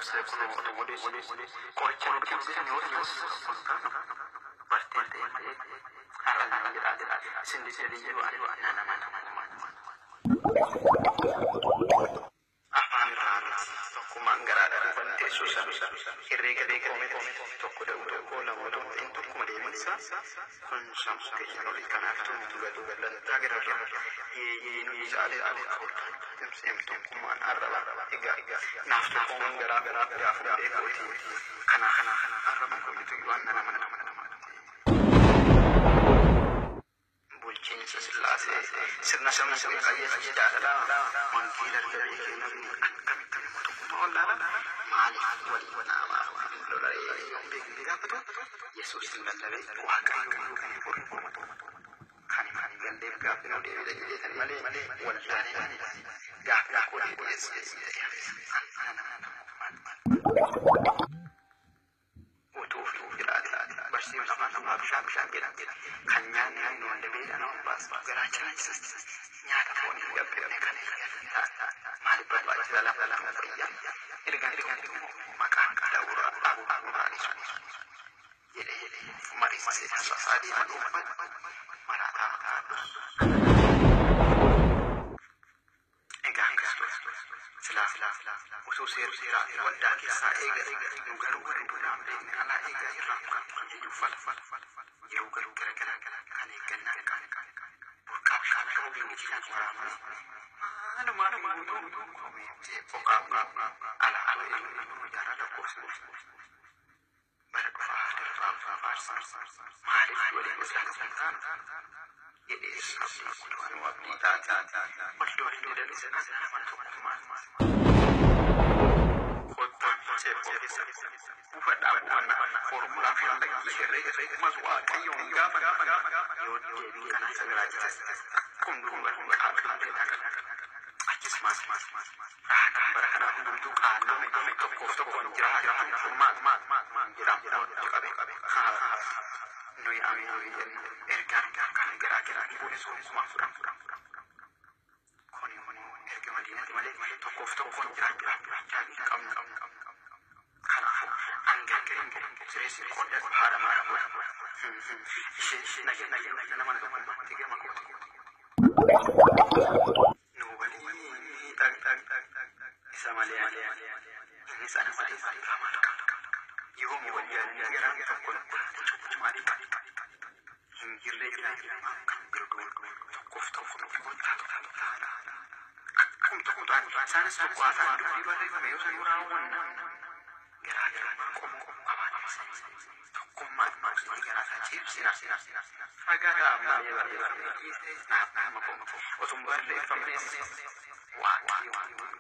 Ibsee kun otuma odeessinu qoricha nuti ibsitan yoo ta'u barteen ta'e malee haala nama jedhaa isin diddanii jiru nama afaan irraa tokkummaan garaadha dhufan teessoo isaa herreega beekame tokko da'u tokko lama tokko tokkuma deemansa kun sammuu keenya olii kanaaf tumtu galuu dantaa gararra yeeyyee nuyi caalee timseem tokkummaan arraba egaa naaf tokkummaan garaa garaa gaafa beekuuti kanaaf arraba kootitu waan nama nama bulchiinsa sillaasee sirna sirna sirna qajeelcha jaalala wangeela darbe kennu akkamitti nama tokkummaa wallaala maaliif walii namaaf lolaree yoon beekne gaafatu Yesuus hin lallabee Waaqayyo kan kan himan galleef gaaffii nu deebite jedheetan malee wallaalee gaaffii koo deebi'ees utuu fi jiraate barsiifni afaan namaa bishaan bishaan jedha kan nyaanne nu hunda beela nama baasa garaa cinaachisa nyaata foonii gabbifne kan maaliif barbaachisa lafa lafa fayyaa ergaan tokko maqaan da'uura abuuraanis jedhee mariisisee taasisaa deema dhuunfaan maraataa egaa Kiristoos silaa utuu seerri seeraa waldaa keessaa eegale nu garuu warri duraan beekne alaa eegaa jirra kan jedhu fala yeroo garuu gara kan eeggannaa burqaa bishaan qabu biyyi waraabame maaluma guutuu boqaa alaa eenyu jaarraa lakkoofsa bara dhufaa darbaa faarsa maaliif waliin gosa jedhees abdii kutuun abdii taate waldoon dalisa nama tokkummaan kottaa ceepoo keessa buufadhaa buufannaa foormulaa fi herreega mas waaqayyoon gaafa yoo deebiin kanaa isa biraa jira akkuma duuba achis maas raakaan bara kanaa hundumtuu qaallome tokkoof tokkoon jira furmaat jedhamu qabe nuyi amiin jenna ergaan kan garaa garaa fuudhe soomsumaa fudhan kuni erga madiinati malee tokkoof tokkoon jiraachuu qabnu kanaafuu hanga sireessi qodda haadha maadha ishee nageenya nama tokkummaatti gama kooti nu walii isa malee innis ana malee maal qaba yoom wal jaalladha garaan tokko maaliif hin jirre kan jiru tokkoof tokko tokko akkum tokko ta'an isaanis tokko haa ta'an dubbii barreeffame yoo san raawwanna garaa garaa qomoo qabaatan tokkummaan maasii garaa isaa cimsina ragaa ta'a malee barreeffame naaf nama qomoo otuma barreeffamnes waaqayyo